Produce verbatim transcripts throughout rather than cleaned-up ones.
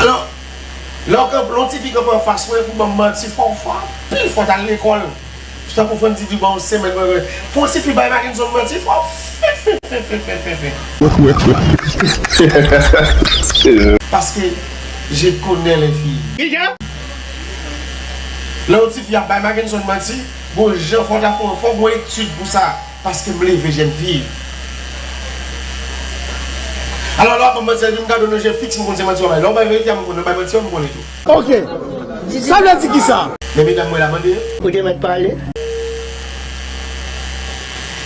Alò, lè w kanpe, lè yon tifi kanpe anfas mwen pou ban m manti, fò w fò anpil, fò w t al lekòl. Tankou Frandy di ban yon semèn mwen, pou yon tifi bay Mackenson manti, fò w fè, fè, fè, fè, fè, fè, fè. Paske je connais les filles. Lè yon tifi ap bay Mackenson manti, bon jan fò w ta fè, fò w gen etid pou sa. Paske m leve jèn fi. Alò, lè w ap ban m manti, epi m gade w nan je fiks, m konn se manti w ap bay. Lè w bay verite a, m konnen, lè w bay manti a, m konnen tou. Ok. Sa vle di kisa? Men medam mwen la mande. Ou te mèt pale.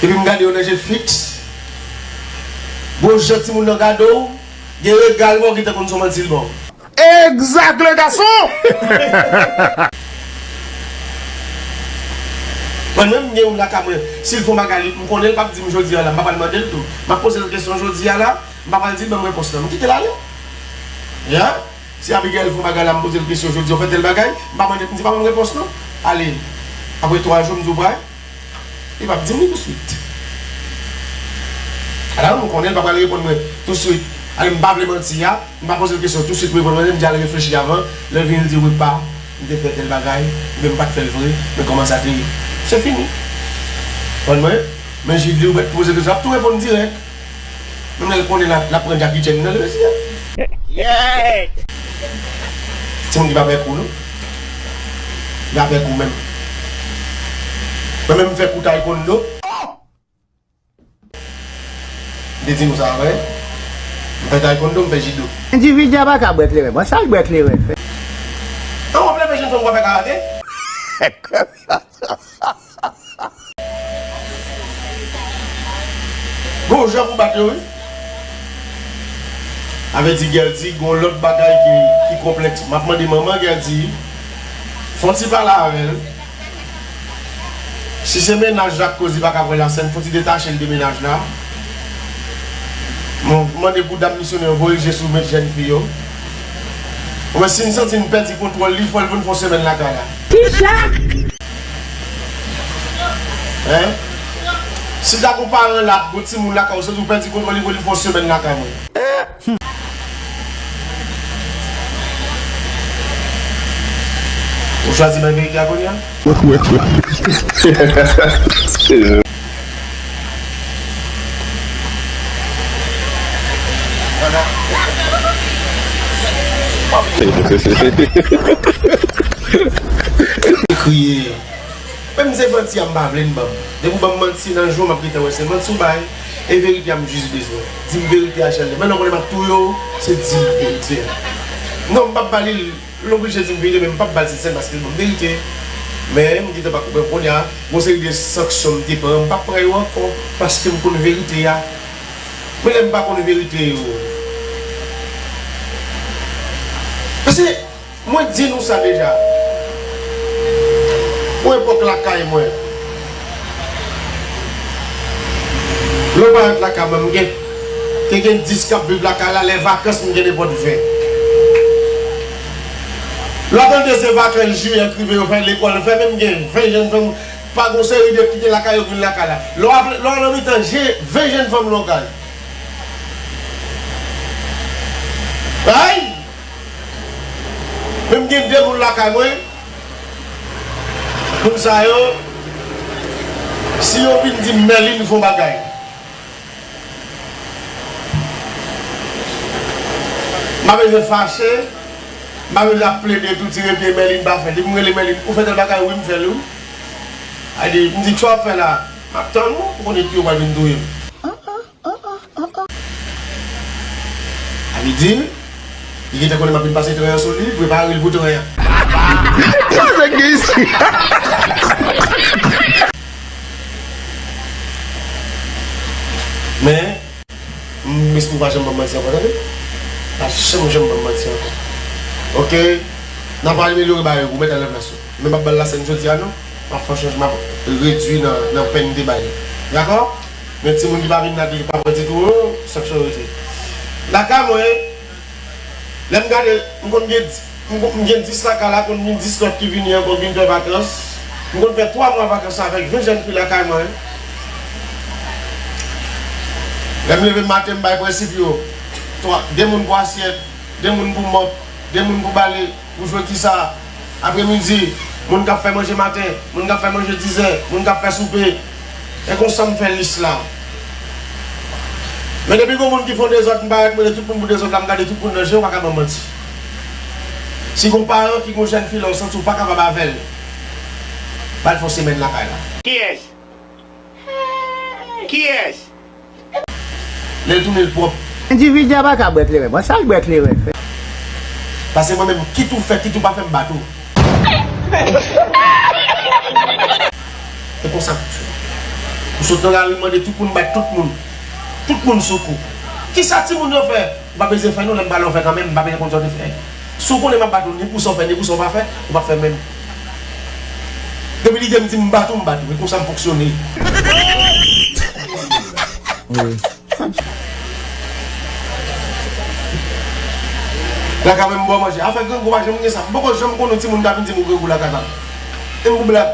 Epi m gade w nan je fiks. Bon jan timoun nan gade w, gen rega l ba w, gentan konn se yon manti l ba w. Exact, le garçon! Mwen menm, m gen youn lakay mwen, si l fè yon bagay, li, m konnen l p ap di m jodi a la, m pa pral mande l tou. M ap poze l kesyon jodi a la, m pa pral di l ban m repons lan. M kite l ale. Ya? Si Abigail fè yon bagay la, m poze l kesyon jodi a, ou fè tèl bagay, m pa mande, m di pa ban m repons non. Ale. Apre twa jou, m di w pral. Li p ap di m li touswit. Alò, m konnen l pa pral reponn mwen touswit. Ale, m pa vle manti a, m pa poze l kesyon touswit pou reponn mwen, m di al reflechi avan. Lè l vini, l di, wi, pa, m te fè tèl bagay, men m pa t fè l vre, men kòman sa te ye. Se fini. Konprann mwen? Men Jid li, ou mèt poze kesyon, l ap tou reponn dirèk. Menm lè l konnen l ap, l ap pran Jackie Chan nan, l resi a. Yeah! Timoun ki pa pè kou, non. Li pa pè kou menm. Mwen menm, m fè kou taekwondo. M te di nou sa, vre. M fè taekwondo, m fè jido. Endividi a pa ka bwè kleren. Bon, sa l bwè kleren fè? An, w ap leve jèn fanm pou w fè karate? Gon jan pou bat yo, wi. Avèti Guerdy, gon lòt bagay ki, ki konplèks. M ap mande manman Guerdy, fè yon ti pale avè l. Si se mennaj la k koz li pa ka pran lasèn, fè yon ti detache l de mennaj la. Mwen mande pou dam misyonè yo voye je sou met jèn fi yo. Mwen, si m santi m pèdi kontwòl li, fò l vin fè yon semèn lakay la. Kisa? Hein? Si ta gon paran la, gon timoun lakay ou, santi w pèdi kontwòl li, voye l fè yon semèn lakay mwen. Ou chwazi bay verite a kounye a? Kriye. Menm se manti a m pa vle n ban m. Depi w ban m manti nan jou, m ap gentan wè se manti w bay. E verite a m jis bezwen. Di m verite a, Chèlè. Menm lè w konnen m ap touye w, se di m verite a. Non, m p ap ba li l. L oblije di m verite, men m p ap ba l sèn paske l ban m verite. Men m gentan pa konprann kounye a. Gon seri de sanksyon m te pran, m p ap pran yo ankò paske m konn verite a. Men lè m pa konn verite yo. Paske mwen di nou sa deja. Yon epòk lakay mwen, lè w parèt lakay mwen, m gen, te gen dis k ap viv lakay la, lè vakans, m gen nenpòt ven. Lè w tande se vakans jiyè k rive, yo fè lekòl fèmen, m gen ven jèn fanm, pa gon seri de ki te lakay yo vin lakay la. Lè w ap, lè w nan mitan je ven jèn fanm nan w kay. Ay! Men m gen de moun lakay mwen. Moun sa yo, si yo vin di m, Mèlin fè yon bagay, m pa bezwen fache, m pa bezwen ap plede tou, tire pye, Mèlin pa fè. Depi m rele Mèlin, ou fè tèl bagay, wi, m fè l, wi. A di, m di, sa w ap fè la? M ap tann ou, ou konnen ki yo pral vin touye m. Sa vle di, li gentan konnen m ap vin pase tren an sou li, prepare l pou tren an. Sa nèg gen isi? Men, m espere w pa janm ban m manti ankò, tande? Pa janm, janm ban m manti ankò. Oke? N ap amelyore bagay yo pou mete nan plas yo. Men m ap ba l lasèn jodi a, non. M ap fè chanjman, m ap redui nan, nan pèn m te bay li. Dakò? Men timoun ki pa vin la, ki pa pran ditou, oh, sanksyon rete. Lakay mwen, lè m gade, m konn gen, m konn, m gen dis lakay la, konn gen dis lòt ki vini ankò, vin fè vakans. M konn fè twa mwa vakans avèk ven jèn fi lakay mwen. Lè m leve maten, m bay prensip yo. Twa, de moun pou asyèt, de moun pou mòp, De moun pou bale, pou jodi sa, apremidi, moun k ap fè manje maten, moun k ap fè manje dizè, moun k ap fè soupe. E konsa m fè lis la. Men depi gon moun ki fè yon dezòd, m parèt, m rele tout moun pou dezòd la, m gade tout moun nan je, ou pa ka ban m manti. Si gon paran ki gon jèn fi la, ou santi ou pa kapab avè l, ba l fè yon semèn lakay la. Kiyès? Kiyès? Lè l tounen l pwòp. Endividi a pa ka bwè kleren. Bon, sa l bwè kleren fè? Paske mwen menm, kit ou fè, kit ou pa fè, m bat ou. E konsa. Ou sot nan lari, mande tout moun bat tout moun. Tout moun sou kou. Kisa timoun yo fè? Ou pa bezwen fè non, lè m pale w fè kanmenm, m pa bezwen konn sa w te fè. Si w konnen m ap bat ou, ni pou sa w fè, ni pou sa w pa fè, ou p ap fè menm. Depi lide m di m bat ou, m bat ou. E konsa m fonksyone. Wi. Lakay mwen m ba w manje. Afè grangou pa janm gen sa. M poko janm konnen yon timoun ta vin di m ou grangou lakay pa m. E m pou blag.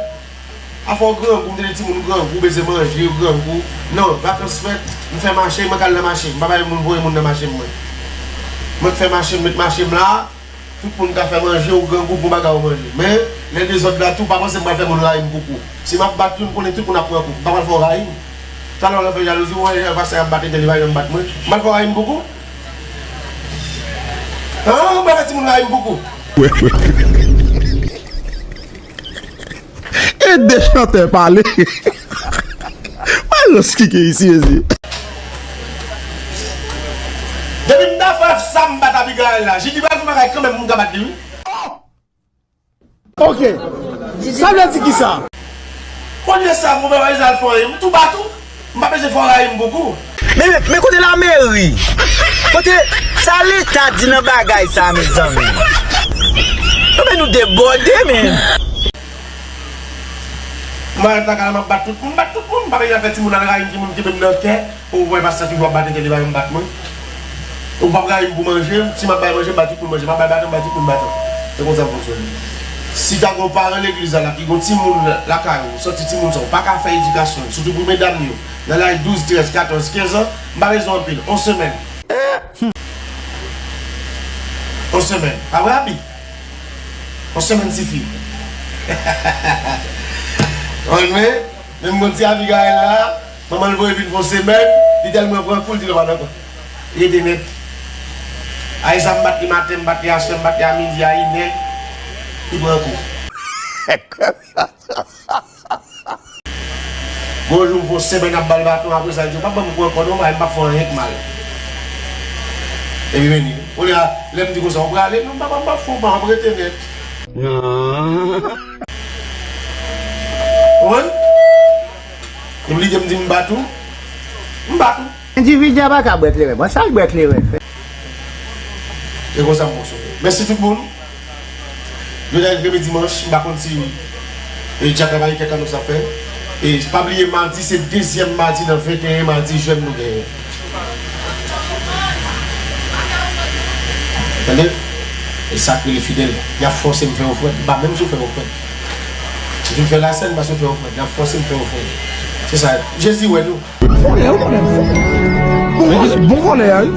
Afè w grangou, m tande timoun grangou, bezwen manje, grangou. Non, vakans fèt, m fè mache, mwen k al nan mache. M pa bay moun voye moun nan mache m mwen. Mwen k fè mache m, met mache m la, tout moun ka fè manje, ou grangou, gon bagay ou manje. Men, lè dezòd la tou, pa panse m pral fè moun rayi m pou kou. Si m ap bat youn, konnen tout moun ap pran kou. M pa pral fè w rayi m. Talè w fè jalouzi, ou wè pastè ap bat entèl, li pa janm bat mwen. M pral fè w rayi m pou kou? An, m pral fè timoun rayi m pou kou? E de chantè pale. Malans ki gen isi, mezye. Depi m ta fè sa m bat Abigail la, Jidi pral fè bagay kanmenm pou m ka bat li, wi. Ok. Sa vle di kisa? Olye sa, mwen pa bezwen al fè anyen, m tou bat ou. M pa bezwen fè w rayi m pou kou. Men, men, men kote lameri? Kote sa leta di nan bagay sa, mezanmi? Non, men nou debòde, men. M pa ret lakay la, m ap bat tout moun, bat tout moun. M pa bezwen fè timoun al rayi m, timoun kenbe m nan kè. Ou wè pastè toujou ap bat entèl, li pa janm bat mwen. Ou p ap rayi m pou manje, si m ap bay manje, m bay tout moun manje, m ap bay baton, m bay tout moun baton. Se konsa m fonksyone. Si ta gen yon paran legliz la, la ki gen yon timoun lakay ou, santi timoun sa, ou pa ka fè edikasyon l, sitou pou medam yo, nan laj douz, trèz, katòz, kenz an, m pa bezwen anpil, yon semèn. Yon semèn. Pa vre, Abi? Yon semèn sifi. Anmè, menm gon ti Abigail la, manman l voye vin fè yon semèn, li tèlman pran kou, l di l pa nan kò. Rete nèt. Ayza m bat li maten, m bat li aswè, m bat li a midi, a inè, li pran kou. Gon jou m fè yon semèn ap ba l baton, apre sa, li di, "Ou p ap ban m kou ankò non, m p ap fè w anyen k mal." Epi vini. Kounye a, lè m di konsa, "Ou prale?" "Non, m p ap, m p ap fè w mal, m ap rete nèt." Konprann? Epi li di m di m bat ou, m bat ou. Endividi a pa ka bwè kleren. Bon, sa l bwè kleren fè? E konsa m fonksyone. Mèsi tout moun. Jodi a rive dimanch, m pa konn si, e, djak la pa gen kèk anons ap fè. E pa bliye, madi se dezyèm madi nan venteyen madi jèn nou genyen. Tande? E sa k rele fidèl. Y ap fòse m fè ofrann. M pa menm sou fè ofrann. M vin fè lasèn, m pa sou fè ofrann. Y ap fòse m fè ofrann. Se sa. Jezi wè nou. Vòlè, ou konnen vòlè. Bon vòlè, bon vòlè a, wi.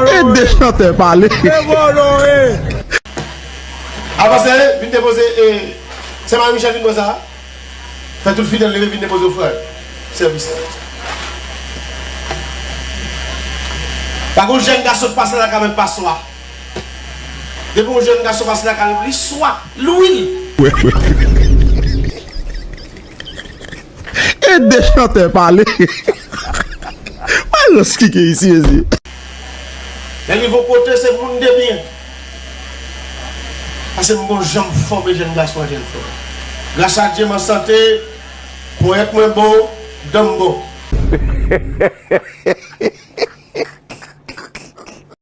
E de chantè pale. E vòlè, e. Avanse, vin depoze, e, Sè Mari Michèl vin bò sa. Fè tout fidèl leve vin depoze ofrann. Sèvis la. Pa gon jèn gason k pase lakay mwen paswa. Depi yon jèn gason pase lakay mwen, li swa, lwil. E de chantè pale. Malans ki gen isi, mezye. Lè rive yon kote, se moun de byen. Paske m gon jan m fòme jèn gason ak jèn frè. Gras a Dye, m an sante, ponyèt mwen bon, dan m bon.